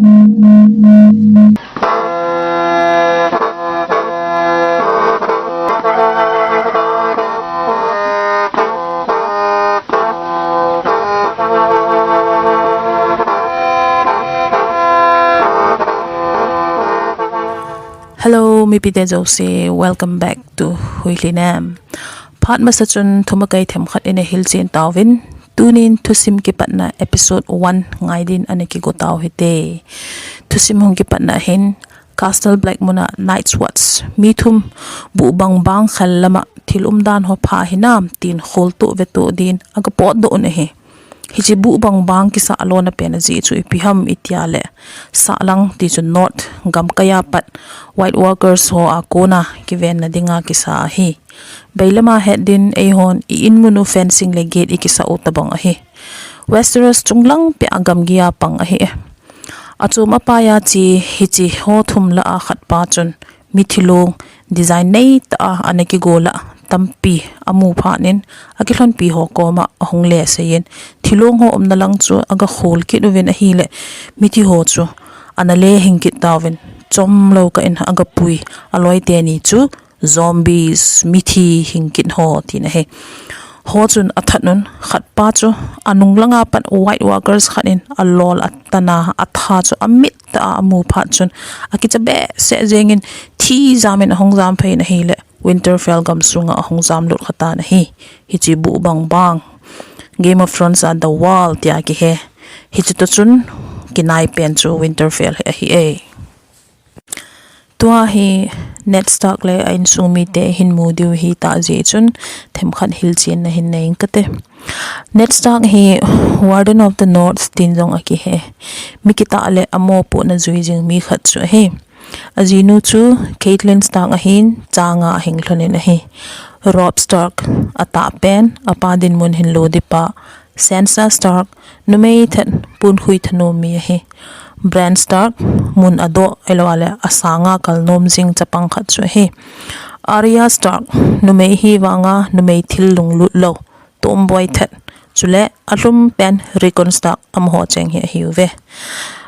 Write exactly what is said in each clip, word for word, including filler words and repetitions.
Hello, mipite jouse, welcome back to Huilinem. Phat masa chun thumakai themkhat ina hilchen tauvin, tunin thusim kipatna episode one ngai din ana kigo tau hite. Thusim hung kipatna hin Castle Black muna Night's Watch mi thum buh bang bang khel lama thil umdan ho pha hinam tin kholtoh vetoh din aga potdoh un ahi. Hiche buh bang bang kisah lona pen ajeh chu ipi ham itia le, sahlang ti chu North gamkaiya pat White Walkers ho a kona kivenna dinga kisa ahi. Beilama het din eihon i-in mun u fencing le gate ikisah u tabang ahi. Westeros chunglang pia gamgi a pang ahi e. Achom apai a che hiche ho thum lah a khat pa chun mithilong design neitah a ana kigo lah tampi amu phat in akilhonpi ho koma ahung le seiyin, thilong ho umna lang chu aga khol kit uvin ahile, mithi ho chu ana le hing kit tauvin, chomlou kah in aga pui, aloi teni chu zombies, mithi hing kit ho tina ahi. Ho chun athat un, khat pa chu anung langa pat White Walkers khat in alol atan a, atha chu amit tah a amu phat chun akicha behseh jengin thi jamin ahung jam phei in ahile, Winterfell gamsunga ahung jam lut kha tan ahi. Hiche buh bang bang Game of Thrones a The Wall tia kihe. Hiche toh chun kinai pen chu Winterfell hi ahi e. Tua hi Ned Stark le a insung mite hin mu diu hitah jeh chun themkhat hilchenna hin nei inge kati. Ned Stark hi Warden of the North tin jong akihe. Mi kitah le amopohna jui jing mi khat chu ahi. Ajinu chu Catelyn Stark ahin, changa ahing lhonin ahi. Robb Stark atah pen, apa dinmun hin lo dipa. Sansa Stark numei thet, punkhui thanom mi ahi. Bran Stark mun adoh, ahilouleh asanga kalnom jing chapang khat chu ahi. Arya Stark numei hi vanga numei thil lunglut lou, tomboy thet. Chule alhum pen Rickon Stark amaho cheng hi ahiuve.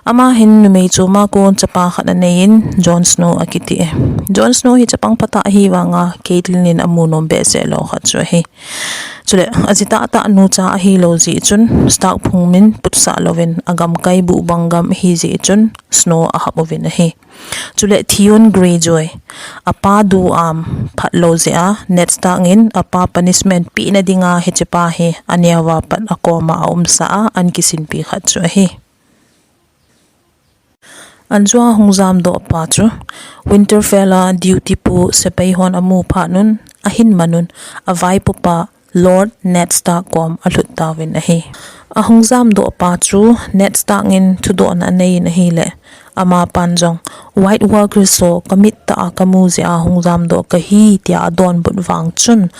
Ama hin numei choma kon chapa khat aneiyin Jon Snow akiti e. Jon Snow hi chapang phatah ahi vanga Catelyn in amu nom behseh lou khat chu ahi. Chule ajitah tah nucha ahilou jeh chun Stark phung min putsah louvin agamkai buh bang gam ahi jeh chun Snow ahap uvin ahi. Chule Theon Greyjoy, apa duham phatlou jeh a Ned Stark in apa punishment pehna dinga hichepa hi aneova pat akoma aumsah a an kisinpi khat chu ahi. Anjua hung jamdoh pa chu Winterfell a duty pu sepai hon amu phat un, ahin man un, avaipopa Lord Ned Stark kom alhut tauvin ahi. Ahung jamdoh pa chu Ned Stark in thudohna aneiyin ahile, amapan jong White Walkers ho kamit tah a kamu jeh a hung jamdoh kahi tia adonbut vang chun,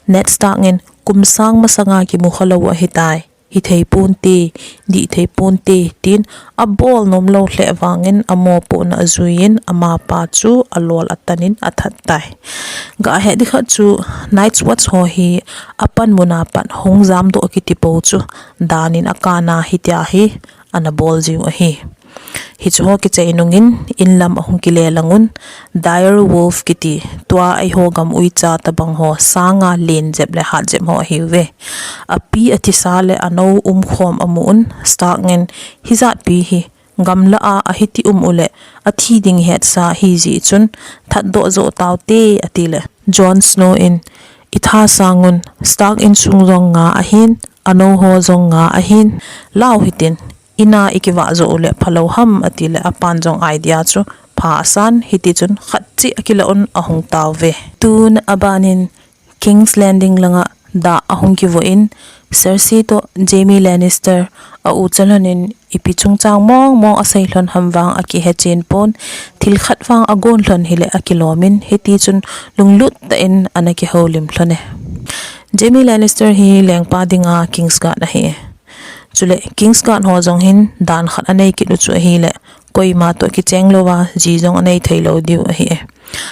Ned Stark in kum sang masanga kimu khalou ahitai, hithei ponte, dihthei ponte, tin abol nomlou lheh vangin amopohna ajuiyin amapa chu alol atanin athat tai. Gahet ding khat chu Night's Watch ho hi apanmun a pat hung jamdoh kiti pou chu danin akana hitia hi ana bol jiu ahi. Hichu ho kichai nungin inlam ahung kile lang un, Dire Wolf kiti tua eiho gam uicha tabang ho sanga len jep le hat jep ho ahiuve. Api athisa le anou umkhom amu un, Stark in hijatpi hi gamlah a ahiti um uleh athi ding hetsa ahijeh chun thatdoh joh taute atile, Jon Snow in itha sangun Stark insung jong nga ahin, anou ho jong nga ahin, lau hitin, ina ikivah joh uleh phalou ham atile apan jong idea chu pha asan, hitichun khatcheh akilah un ahung tauve. Tun abanin King's Landing langa dah ahung kivoh in, Cersei toh Jaime Lannister a-u chalhonin ipi chungchang mong mong asei lhon ham vang akihechen pon, thil khat vang agon lhon hile akilomin, hitichun lunglut tah in ana kihoulim lhon e. Jaime Lannister hi lengpa dinga Kingsguard ahi e. Chule Kingsguard ho jong hin dan khat anei kit u chu ahile, koima toh kicheng louva ji jong anei theilou diu ahi e.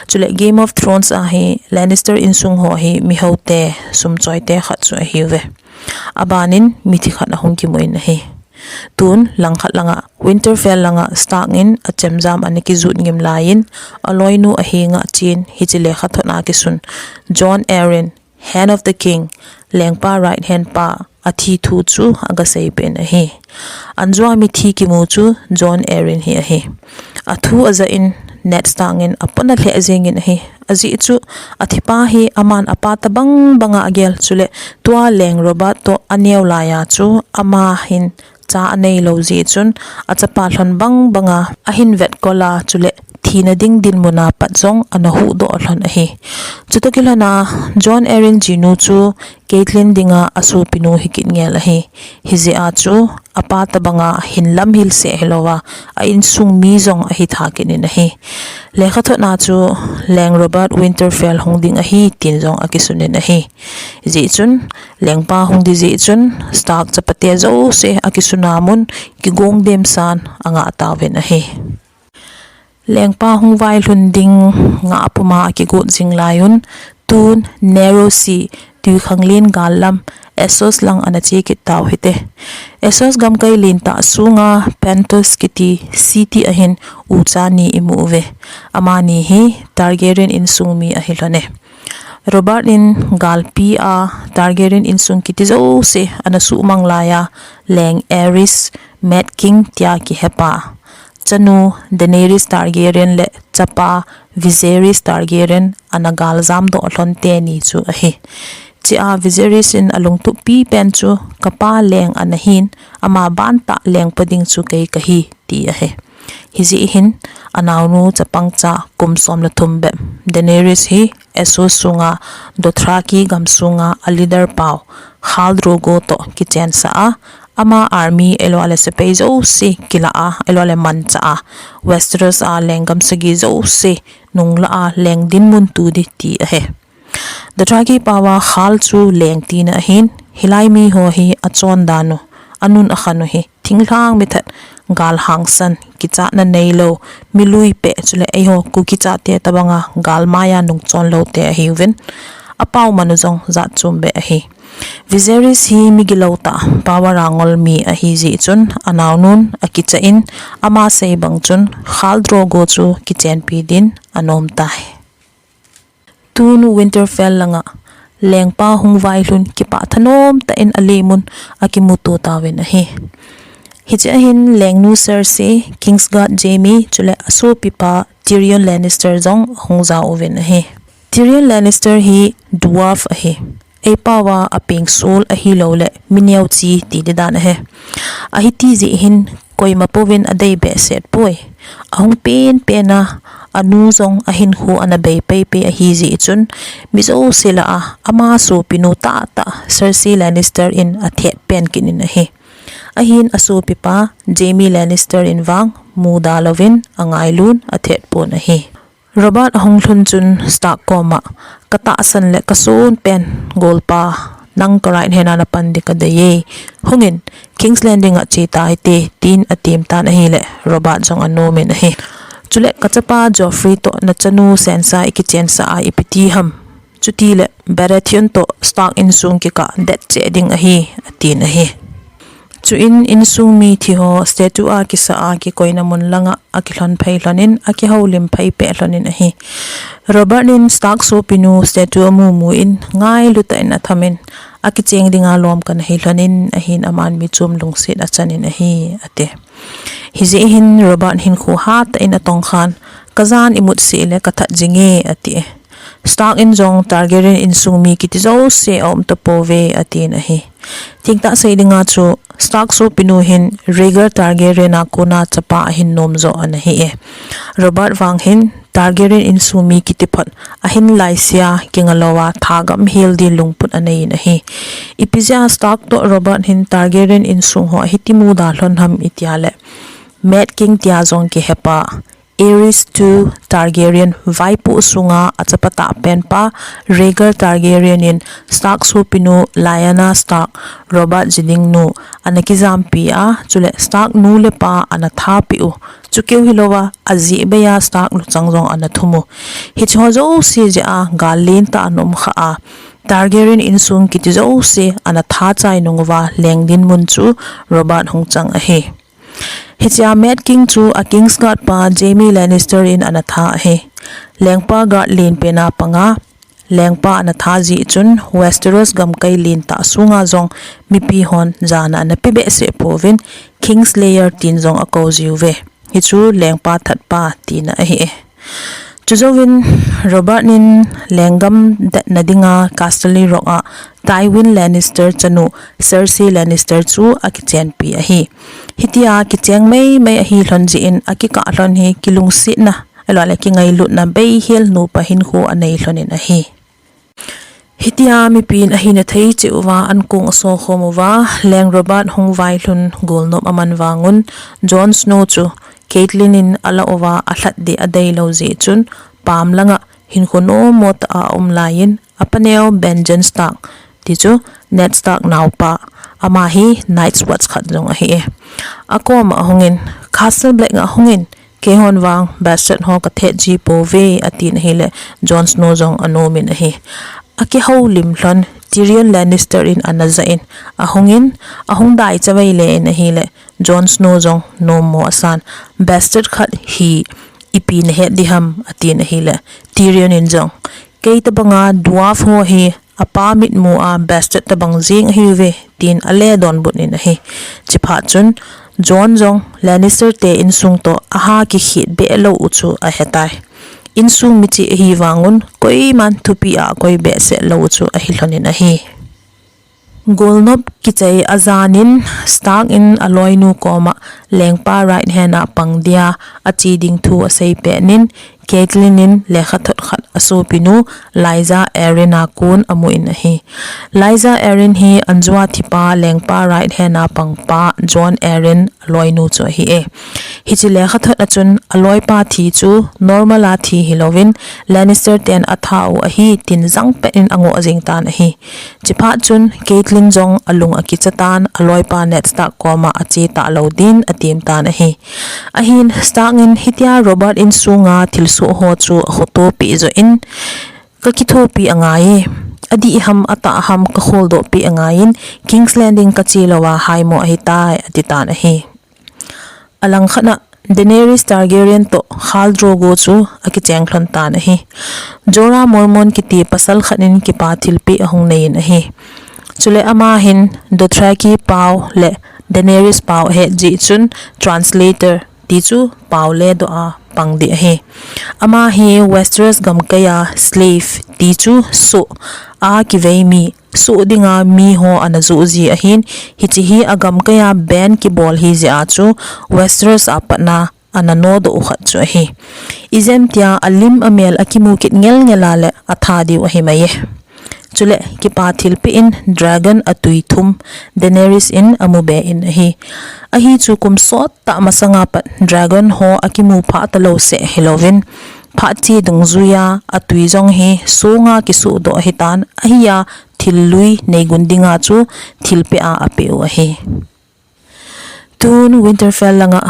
Chule Game of Thrones a hi Lannister insung ho hi mihoute, sumchoite khat chu ahiuve. Abanin mithi khat ahung kimun ahi. Tun langkhat langa Winterfell langa Stark in achemjam ana kijut ngim laiyin, aloinu ahenga chen hiche lekhathot a kisun Jon Arryn, Hand of the King, lengpa right hand pa, athi thu chu aga seipeh in ahi. Anjua mithi kimu chu Jon Arryn hi ahi. Athu ajah in Ned Stark in apona lheh jengin ahi. Ajeh chu athipa hi aman apa tabang banga agel chule tua leng Robert toh aneo laiya chu ama hin cha aneilou jeh chun achapa lhon bang banga ahin vetkol a chule thina ding dinmuna pat jong ana huhdoh lhon ahi. Chutoh kilhona Jon Arryn jinu chu Catelyn dinga asopinu hikit ngel ahi. Hijeh a chu apa tabanga hin lamhilseh hilouva a insung mi jong ahitha kit in ahi. Lekhathot a chu leng Robert Winterfell hung ding ahi tin jong akisun in ahi. Hijeh chun lengpa hung ding jeh chun Stark chapate jouse akisuna mun kigong demsan angah tauvin ahi. Lengpa hung vailhun ding ngah puma akigot jing laiyun, tun Narrow Sea, tuikhanglen gal lam, Essos lang ana che kit tau hite. Essos gamkai lentah sunga Pentos kiti city ahin ucha ni imu uve. Amani hi Targaryen insung mi ahilhone. Robert in galpi a Targaryen insung kiti jouse ana suhmang laiya leng Aerys, Mad King tia kihepa, chanu Daenerys Targaryen le chapa Viserys Targaryen ana galjamdoh lhon teni chu ahi. Chea Viserys in alungtup pipen chu kapa leng ana hin, ama bantah lengpa ding chu kei kahi ti ahi. Hijeh hin anaonu chapangcha kum som le thum bep Daenerys hi Essos sunga Dothraki gamsunga aleader pau Khal Drogo toh kichensah a, ama army ahiloule sepai jouse kilah a ahiloule manchah a Westeros a lenggam sagi jouse nunglah a leng dinmun tu ding ti ahi. Dothraki paova Khal chu leng tina ahin, hilai miho hi achondanu, anun akhanu hi thinglhang mithat, gal hangsan, kichatna neilou, mi lui peh chule eiho Kuki chate tabanga galmaiya nungchon loute ahiuvin, apao manu jong jatchom beh ahi. Viserys hi migiloutah, power a ngol mi ahijeh chun anaonun akichah in, ama sei bang chun Khal Drogo chu kichenpi din anomtai. Tun Winterfell langa lengpa hung vailhun kipah thanom tah in alemun akimuto tauvin ahi. Hichea hin lengnu Cersei, Kingsguard Jaime chule asopipa Tyrion Lannister jong ahung jaouvin ahi. Tyrion Lannister hi dwarf ahi. Eipaova apeng sol ahiloule mi neocha ti ding dan ahi. Ahiti jeh hin koima pouvin adei behseh poi. Ahung penpen a, anu jong ahinkho ana bei peipei ahijeh chun, mi jouse lah a ama sopinu tahtah Cersei Lannister in athet pen kit in ahi. Ahin asopipa Jaime Lannister in vang muda louvin angailun athetpon ahi. Robert ahung lhun chun Stark koma, katahsan le kason pen golpa, nang ka right hand a napan ding kadeiye. Hungin, King's Landing a che tahite, tin atem tan ahile Robert jong anomin ahi. Chule kachapa Joffrey toh nachanu Sansa ikichensah a ipi ti ham. Chutile Baratheon toh Stark insung kikah det cheh ding ahi, atin ahi. Chuin insung mi thiho statue a kisah a kikoina mun langa akilhon phei lhonin akihoulim phei peh lhonin ahi. Robert in Stark sopinu statue amumu in ngailutah in athamin, akicheng dinga lom kana hi lhonin ahin aman mi chom lungset achanin ahi, ati. Hijeh hin Robert hinkho hatah in atongkhan, kajan imut seh le kathat jinge, ati. Stark in jong Targaryen insung mi kiti jouse aum tapouve, atin ahi. Thengtah sei dinga chu Stark sopinu hin Rhaegar Targaryen a kona chapa ahin nomjo ana hi e. Robert vang hin Targaryen insung mi kiti phot ahin laisea kingalouva thagam hel din lungput aneiyin ahi. Ipi jeh a Stark toh Robert hin Targaryen insung ho ahiti muda lhon ham itia le, Mad King tia jong kihepa, Aerys two Targaryen vaipo sunga achapa tahpenpa Rhaegar Targaryen in Stark sopinu Lyanna Stark, Robert jiding nu, ana kijampi a, chule Stark nu le pa ana thapeh u. Chukeu hilouva, ajeh beiya Stark luchang jong ana thum u. Hicheho jouse jeh a gal lentah ana umkha a, Targaryen insung kiti jouse ana tha chai nung uva leng dinmun chu Robert hung chang ahi. Hichea Mad King chu a Kingsguard pa Jaime Lannister in ana tha ahi. Lengpa guard len pena panga, lengpa ana tha jeh chun Westeros gamkai len tah sunga jong mipi hon jana ana pe behseh pouvin Kingslayer tin jong akou jiuve. Hichu lengpa thatpa tina ahi e. Chujouvin Robert in lenggam detna dinga Casterly Rock a Tywin Lannister chanu Cersei Lannister chu akichenpi ahi. Hitia kicheng maimai ahi lhon jeh in akikah lhon hi kilungsetna, ahilouleh kingailutna beihel nupa hinkho anei lhonin ahi. Hitia mipin ahina thei cheh uva ankong asokhom uva, Leng Robert hung vailhun golnop aman vangun, Jon Snow chu Catelyn in ala uva alhat ding adeilou jeh chun, pam langa hinkho nommo tah a aum laiyin, apaneo Ben Jon Stark, ti chu Ned Stark naopa, ama hi Night's Watch khat jong ahi e. Akoma ahungin, Castle Black a ahungin, keihon vang bastard ho kathet ji pouve, atin ahile, Jon Snow jong anomin ahi. Akihoulim lhon, Tyrion Lannister in ana jah in, ahungin, ahung dai chavei le in ahile, Jon Snow jong nommo asan, bastard khat hi ipi nahet ding ham, atin ahile, Tyrion in jong, kei tobanga dwarf ho hi apa mitmu a bastard tobang jeng ahiuve, tin ale donbut in ahi. Chuphat chun, Jon jong Lannister te insung toh aha kikhet behlou u chu ahetai. Insung michih ahi vangun, koiman thupi a akoi behseh lou u chu ahi lhonin ahi. Golnop kichai ajanin Stark in aloinu koma lengpa right hand a pang dia ache ding thu asei petnin, Catelyn in lekhathot khat asopinu Lysa Arryn a kon amun ahi. Lysa Arryn hi anjua thipa lengpa right hand a pangpa Jon Arryn aloinu chu ahi e. Hiche lekhathot a chun aloipa thi chu normal a thi hilouvin Lannister ten atha u ahi tin jangpet in angoh jeng tan ahi. Chuphat chun Catelyn jong alung akicha tan aloipa Ned Stark koma ache talou din atem tan ahi. Ahin Stark in hitia Robert insunga thilsoh ho chu akhotopi joh in, kakithopi angai e. Adih ham atah ham kakholdohpi angaiyin King's Landing kache louva haimo ahitai ati tan ahi. Alangkhat a Daenerys Targaryen toh Khal Drogo chu akicheng lhon tan ahi. Jorah Mormont kiti pasal khat in kipa thilpeh ahung neiyin ahi. Chule ama hin Dothraki pao le Daenerys pao ahet jeh chun translator ti chu pao ledoh a pang ding ahi. Ama hi Westeros gamkai a slave ti chu soh a kivei mi, soh dinga mi ho ana joh ji ahin, hiche hi agamkai a ban kibol ahi jeh a chu Westeros a patna ana nodoh u khat chu ahi. Ijemtia alim amel akimu kit ngelngel a le atha diu ahi mai e. Chule kipa thilpeh in dragon atui thum Daenerys in amu be in ahi. Ahi chu kum sot tah masanga pat dragon ho akimu phah talou seh hilouvin, phat che dungjuia atui jong hi songa kisuhdoh ahitan, ahia thil lui neigun dinga chu thilpeh a apeh u ahi. Tun Winterfell langa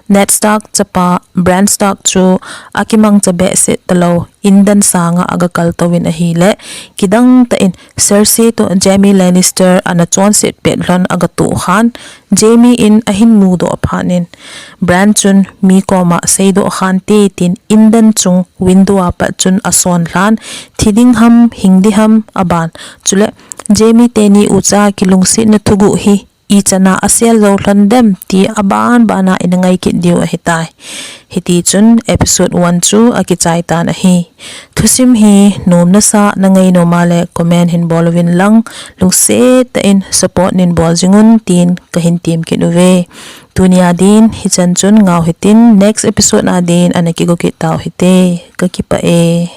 Ned Stark chapa Bran Stark chu akimangcha behseh talou indan sanga agakaltouvin ahile, kidang tah in Cersei toh Jaime Lannister ana chonset pet lhon agatoh khan, Jaime in ahin mudoh phat in, Bran chun mi koma seidoh khante tin indan chung window a pat chun ason lhan, thi ding ham, hing ding ham aban. Chule Jaime teni ucha kilungsetna thuguh hi ichan a asel jou lhon dem ti aban bana ina ngai kit diu ahitai. Hiti chun episode one chu akichai tan ahi. Thusim hi nom nasah nangai nom a le comment hin bol uvin lang, lungset tah in support nin bol jingun tin kahin tem kit uve. Tunia din hichan chun ngau hitin, next episode a din ana kigo kit tau hite. Kakipah e.